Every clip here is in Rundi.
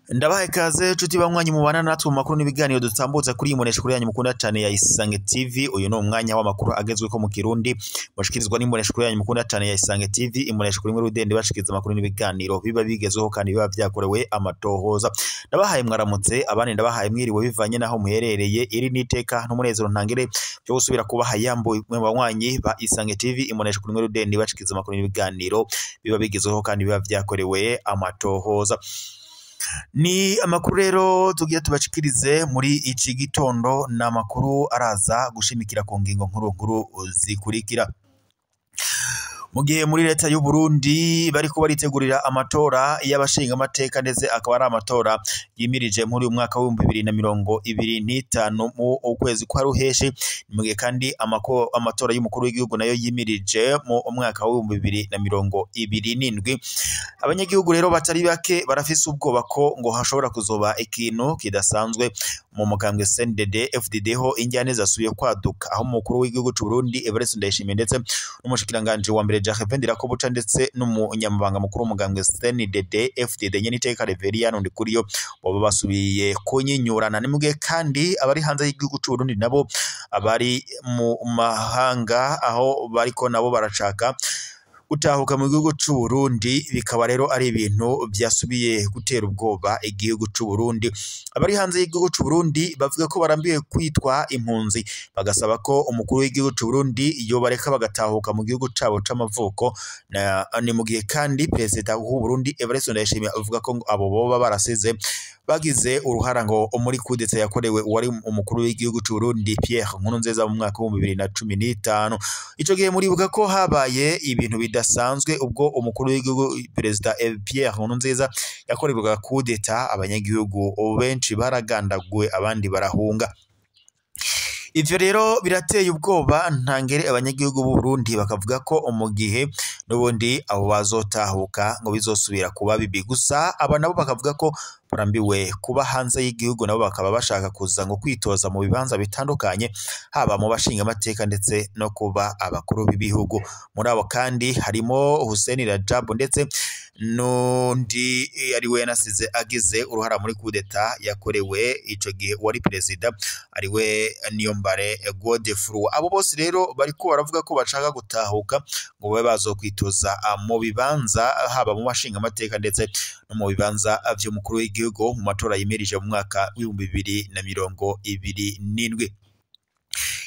Ndabaha ikaze nshuti banywanyi mubana natwe mu makuru n'ibiganiro dutambutsa kuri imbonesha kuri yanyu mukunda cyane ya Isange TV. Uyu ni umwanya w'amakuru agezweko mu Kirundi mushikirizwa n'imbonesha kuri yanyu mukunda cyane ya Isange TV. Imbonesha kuri rudende bashikiriza amakuru n'ibiganiro biba bigezweho kandi biba vyakorewe amatohoza. Ndabahaye mwaramutse, abandi ndabahaye mwiriwe bivanye naho muherereye. Iri niteka n'umunezero ntangere byo gusubira kubaha yambo mwe banywanyi ba Isange TV. Imbonesha kuri rudende bashikiriza amakuru n'ibiganiro biba bigezweho kandi biba vyakorewe amatohoza. Ni amakuru rero tugiye tubashikirize muri iki gitondo, ni amakuru araza gushimikira ku ngingo nkuru nkuru zikurikira. Mu gihe muri leta y'u Burundi bariko baritegurira amatora y'abashinga amateka, ndetse akaba ari amatora yimirije muri uyu mwaka w'ibihumbi bibiri na mirongo ibiri n'itanu mu ukwezi kwa ruheshi. Mu gihe kandi amatora y'umukuru w'igihugu nayo yimirije mu mwaka w'ibihumbi bibiri na mirongo ibiri n'indwi, abanyagihugu rero batari bake barafise ubwoba ko ngo hashobora kuzoba ikintu kidasanzwe mu mugambwe CNDD FDD ho injyane zasubiye kwaduka, aho umukuru w'igihugu c'u Burundi Evariste Ndayishimiye ndetse n'umushikiranganje wa mbere Jacques Ndirakobuca ndetse n'umunyamabanga mukuru w'umugambwe CNDD FDD Nyeniteka Reverien Ndikuriyo boba basubiye kunyinyurana. Ni mu gihe kandi abari hanze y'igihugu c'u Burundi nabo abari mu mahanga aho bariko nabo barashaka gutahuka mu gihugu c'u Burundi, bikaba rero ari ibintu vyasubiye gutera ubwoba igihugu c'u Burundi. Abari hanze y'igihugu c'u Burundi bavuga ko barambiwe kwitwa impunzi, bagasaba ko umukuru w'igihugu c'u Burundi yobareka bagatahuka mu gihugu cabo c'amavuko. Ni mu gihe kandi perezida w'u Burundi Evariste Ndayishimiye avuga ko abo boba barasize bagize uruhara ngo muri kudeta yakorewe uwari umukuru w'igihugu c'u Burundi Pierre Nkurunziza mu mwaka w'ibihumbi bibiri na cumi n'itanu. Ico gihe muribuka ko habaye ibintu bidasanzwe ubwo umukuru w'igihugu perezida Pierre Nkurunziza yakorerwaga kudeta, abanyagihugu benshi baragandaguwe abandi barahunga. Ivyo rero birateye ubwoba ntangere abanyagihugu b'u Burundi, bakavuga ko mu gihe n'ubundi abo bazotahuka ngo bizosubira kuba bibi. Gusa aba nabo bakavuga ko barambiwe kuba hanze y'igihugu, nabo bakaba bashaka kuza ngo kwitoza mu bibanza bitandukanye, haba mu bashinga amateka ndetse no kuba abakuru b'ibihugu. Muri abo kandi harimo Hussein Rajab ndetse n'undi ari we yanasize agize uruhara muri kudeta yakorewe ico gihe wari perezida ari we Niyombare Godefroid. Abo bose rero bariko baravuga ko bashaka gutahuka ngo babe bazokwitoza mu bibanza haba mu bashinga amateka ndetse no mu bibanza vy'umukuru w'igihugu mu matora yimirije mu mwaka w'ibihumbi bibiri na mirongo ibiri n'indwi.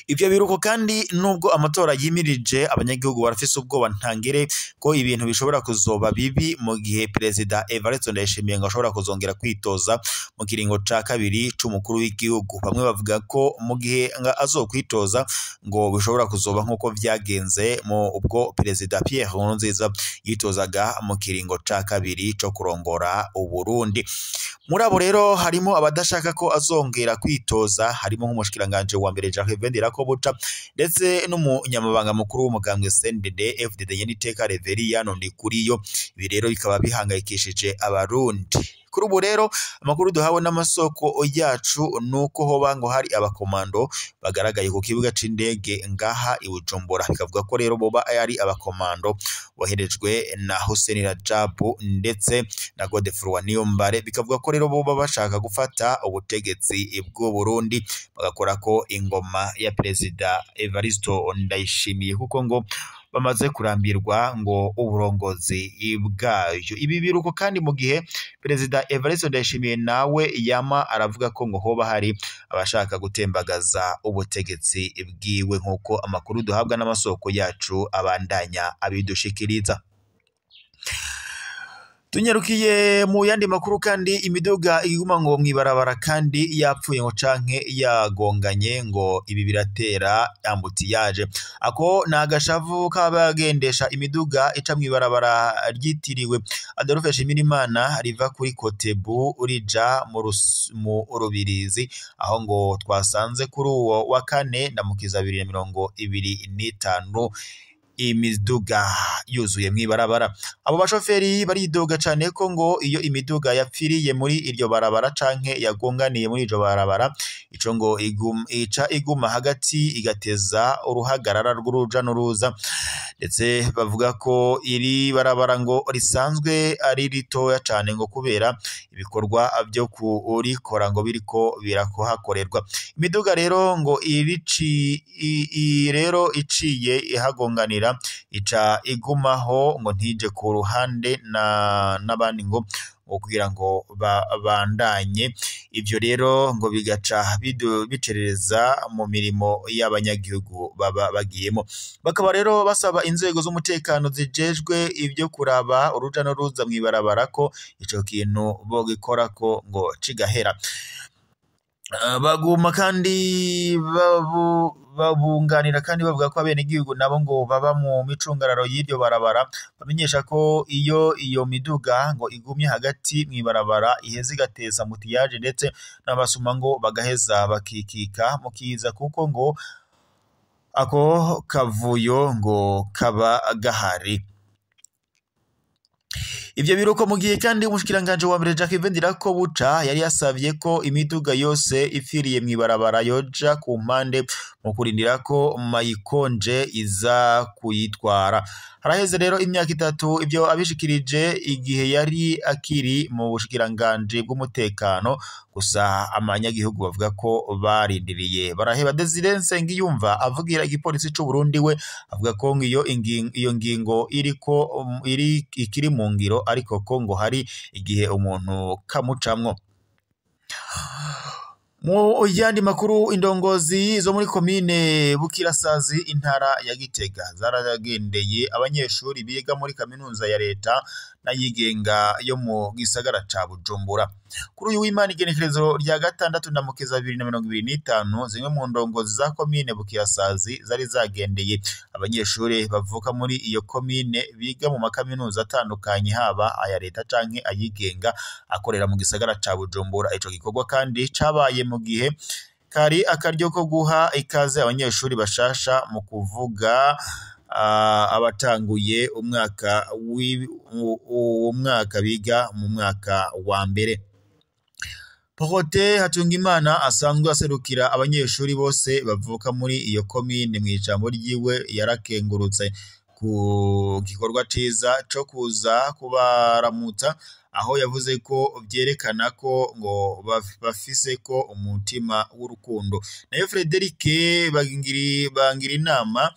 Ivyo biruko kandi nubwo amatora yimirije, abanyagihugu barafise ubwoba ntangere ko ibintu bishobora kuzoba bibi mu gihe perezida Evariste Ndayishimiye ngo ashobora kuzongera kwitoza mu kiringo ca kabiri c'umukuru w'igihugu. Bamwe bavuga ko mu gihe azokwitoza ngo bishobora kuzoba nk'uko vyagenze mu ubwo perezida Pierre Nkurunziza yitozaga mu kiringo ca kabiri co kurongora Uburundi. Muri abo rero harimo abadashaka ko azongera kwitoza, harimo nk'umushikiranganje wa mbere Jacques Ndirakobuca ndetse n'umunyamabanga mukuru w'umugambwe CNDD FDD Nyeniteka Reverien Ndikuriyo. Ibi rero bikaba bihangayikishije abarundi. Kuri ubu rero amakuru duhawe n'amasoko yacu nuko hoba ngo hari abakomando bagaragaye ku kibuga c'indege ngaha i Bujumbura, bikavuga ko rero boba ari abakomando boherejwe na Hussein Rajab ndetse na Godefroid Niyombare, bikavuga ko rero boba bashaka gufata ubutegetsi bw'u Burundi bagakora ko ingoma ya perezida Evariste Ndayishimiye, kuko ngo bamaze kurambirwa ngo uburongozi bwayo. Ibi biruko kandi mu gihe perezida Evariste Ndayishimiye nawe yama aravuga ko ngo hoba hari abashaka gutembagaza ubutegetsi bwiwe, nk'uko amakuru duhabwa n'amasoko yacu abandanya abidushikiriza. Tunyarukiye mu yandi makuru kandi, imiduga iguma ngo mwibarabara kandi yapfuye ngo canke yagonganye, ngo ibi biratera ambutiyaje. Ako ni agashavu k'abagendesha imiduga ica mwibarabara ryitiriwe Adolphe Nshimirimana riva kuri Kotebu rija mu Rubirizi, aho ngo twasanze kuri uwo wa kane Ndamukiza 2025. Imiduga yuzuye mw'ibarabara. Abo bashoferi baridoga cane ko ngo iyo imiduga yapfiriye muri iryo barabara canke yagonganiye muri iryo barabara, ico ngo ica iguma hagati igateza uruhagarara rw'uruja n'uruza. Ndetse bavuga ko iri barabara ngo risanzwe ari ritoya cane ngo kubera ibikorwa vyo kurikora ngo biriko birahakorerwa. Imiduga rero ngo rero iciye ihagonganira ica igumaho ngo ntije ku ruhande n'abandi ngo kugira ngo babandanye. Ivyo rero ngo bigaca bicerereza mu mirimo y'abanyagihugu baba bagiyemo. Bakaba rero basaba inzego z'umutekano zijejwe ivyo kuraba uruja n'uruza mw'ibarabara ko ico kintu bogikorako ngo cigahera. Baguma kandi babunganira kandi bavuga ko abenegihugu nabo ngo baba mu micungararo y'iryo barabara, bamenyesha ko iyo iyo miduga ngo igumye hagati mw'ibarabara iheza igateza mutiyaje, ndetse n'abasuma ngo bagaheza bakikika mu kiza, kuko ngo ako kavuyo ngo kaba gahari. Ivyo biruko mu gihe kandi umushikiranganje wa mbere Jacques Ndirakobuca yari yasavye ko imiduga yose ipfiriye mw'ibarabara yoja ku mpande mu kurindira ko mayikonje iza kuyitwara. Haraheze rero imyaka 3 ivyo abishikirije igihe yari akiri mu bushikiranganje bw'umutekano, gusa abanyagihugu bavuga ko barindiriye baraheba. Desire Nsengiyumva avugira igipolisi c'u Burundi we avuga ko iyo ngingo iriko iri ikiri mu ngiro, ariko ko ngo hari igihe umuntu kamucamwo. Mu yandi makuru, indongozi zo muri komine Bukirasazi intara ya Gitega zaragendeye abanyeshuri biga muri kaminuza ya leta n'ayigenga yo mu gisagara ca Bujumbura. Kuri uyu w'Imana igenekerezo rya 6 Ndamukiza 2025, zimwe mu ndongozi za komine Bukirasazi zari zagendeye abanyeshuri bavuka muri iyo komine biga mu makaminuza atandukanye, haba aya leta canke ayigenga akorera mu gisagara ca Bujumbura. Ico gikorwa kandi cabaye mu gihe kari akaryo ko guha ikaze abanyeshuri bashasha mu kuvuga abatanguye umwaka umwaka biga mu mwaka wa mbere. Protais Hatungimana asanzwe aserukira abanyeshuri bose bavuka muri iyo komine, mw'ijambo ryiwe yarakengurutse ku gikorwa ciza co kuza kubaramutsa, aho yavuze ko vyerekana ko ngo bafise ko umutima w'urukundo. Nayo Frederic Bangira inama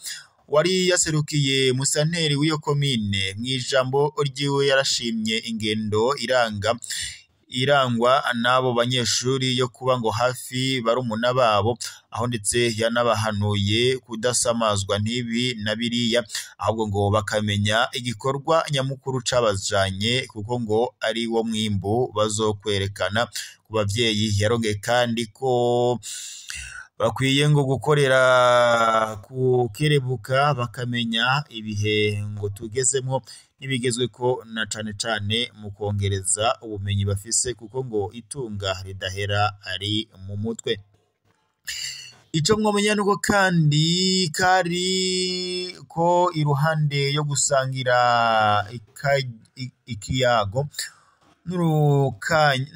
wari yaserukiye musanteri w'iyo komine, mw'ijambo ryiwe yarashimye ingendo irangwa n'abo banyeshuri yo kuba ngo hafi barumuna babo, aho ndetse yanabahanuye kudasamazwa ntibi na biriya, ahubwo ngo bakamenya igikorwa nyamukuru cabajanye, kuko ngo ari wo mwimbu bazokwerekana ku bavyeyi. Yarongeye kandi ko bakwiye ngo gukorera kukerebuka bakamenya ibihe ngo tugezemwo n'ibigezweko, na cane cane mu kongereza ubumenyi bafise, kuko ngo itunga ridahera ari mu mutwe. Ico mwomenya nuko kandi kari ko iruhande yo gusangira ikiyago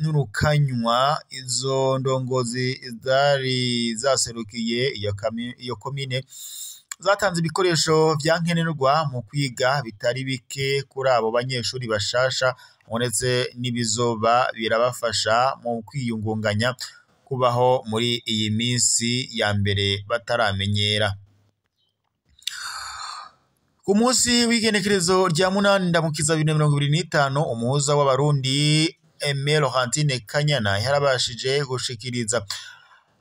n'urukanywa, izo ndongozi zari zaserukiye iyo komine zatanze ibikoresho vya nkenerwa mu kwiga bitari bike kuri abo banyeshuri bashasha, ndetse n'ibizoba birabafasha mu kwiyungunganya kubaho muri iyi minsi ya mbere bataramenyera. Ku munsi w'igenekerezo rya 8 Ndamukiza 2025, umuhuza w'abarundi Aimée Laurentine Kanyana yarabashije gushikiriza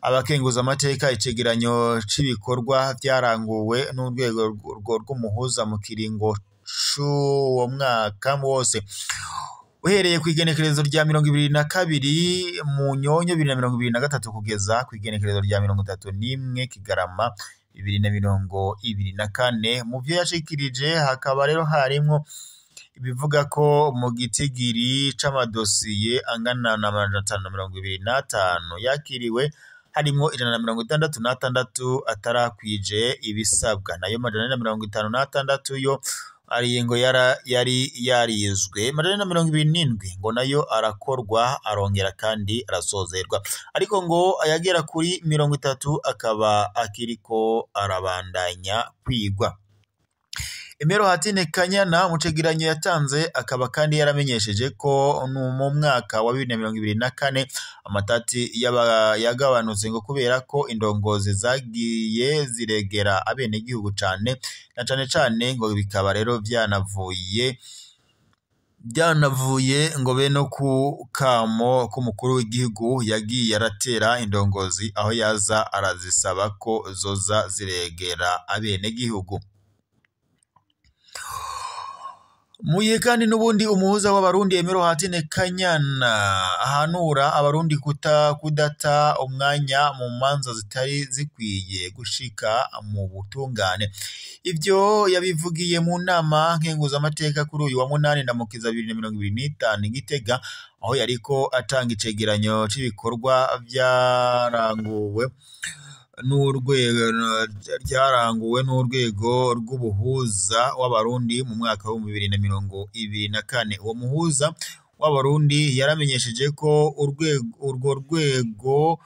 abakenguza amateka icegeranyo c'ibikorwa vyaranguwe n'urwego rw'umuhuza mu kiringo c'uwo mwaka wose, uhereye kw'igenekerezo rya 22 Munyonyo 2023 kugeza kw'igenekerezo rya 31 Kigarama 2024. Mu vyo yashikirije hakaba rero harimwo ibivuga ko mu gitigiri c'amadosiye angana na 525 yakiriwe, harimwo 166 atarakwije ibisabwa, nayo 456 yo ari ngo yari yarizwe, 427 ngo nayo arakorwa arongera kandi arasozerwa, ariko ngo ayagera kuri 30 akaba akiriko arabandanya kwigwa. Emero Hatine Kanyana mu cegeranyo yatanze akaba kandi yaramenyesheje ko mu mwaka wa 2024 amatati yagabanutse ngo kubera ko indongozi zagiye ziregera abenegihugu cane na cane cane, ngo bikaba rero byanavuye ngo be no ku kamo k'umukuru w'igihugu yagiye aratera indongozi aho yaza arazisaba ko zoza ziregera abenegihugu. Muye kandi n'ubundi umuhuza w'abarundi Emero Hatine Kanyana ahanura abarundi kudata umwanya mu manza zitari zikwiye gushika mu butungane. Ivyo yabivugiye mu nama nkenguzamateka kuri uyu wa 8 Ndamukiza 2025 i Gitega, aho yariko atanga icegeranyo c'ibikorwa vyaranguwe n'urwego rw'ubuhuza w'abarundi mu mwaka wa 2024. Uwo muhuza w'abarundi yaramenyesheje ko urwo rwego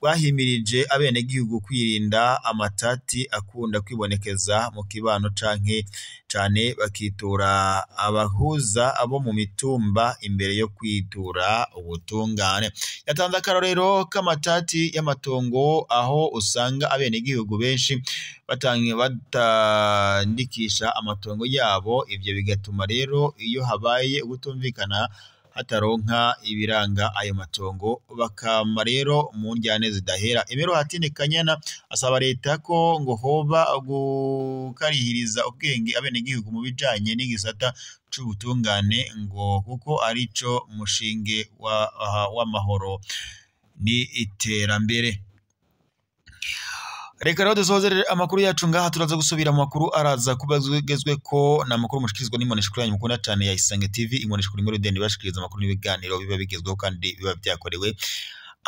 rwahimirije abenegihugu kwirinda amatati akunda kwibonekeza mu kibano canke cane bakitura abahuza abo mu mitumba imbere yo kwitura ubutungane. Yatanze akarorero k'amatati y'amatongo aho usanga abenegihugu benshi batandikisha amatongo yabo, ivyo bigatuma rero iyo habaye ugutumvikana hataronka ibiranga ayo matongo bakama rero mu njyane zidahera. Emero Hatine Kanyana asaba leta ko ngo hoba gukarihiriza ubwenge abenegihugu mu bijanye n'igisata c'ubutungane ngo kuko arico mushinge w'amahoro ni iterambere. Reka rero dusozere amakuru yacu ngaha, turaza gusubira mu makuru araza kubagezwe ko na makuru mushikirizwa n'imbonesha yanyu mukunda cyane ya Isange TV, imbonesha kuri Rudende bashikiriza amakuru n'ibiganiro biba bigezweho kandi biba byakorewe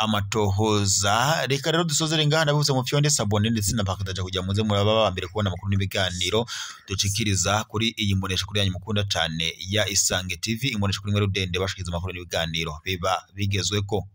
amatohoza. Reka rero dusozere ngaha, ndabutse mu fyonde sabone ndetse na pakataja kujya muze muraba ba mbere kubona amakuru n'ibiganiro ducikiriza kuri iyi mbonesha kuri yanyu mukunda cyane ya Isange TV, imbonesha kuri Rudende bashikiriza amakuru n'ibiganiro biba bigezweko.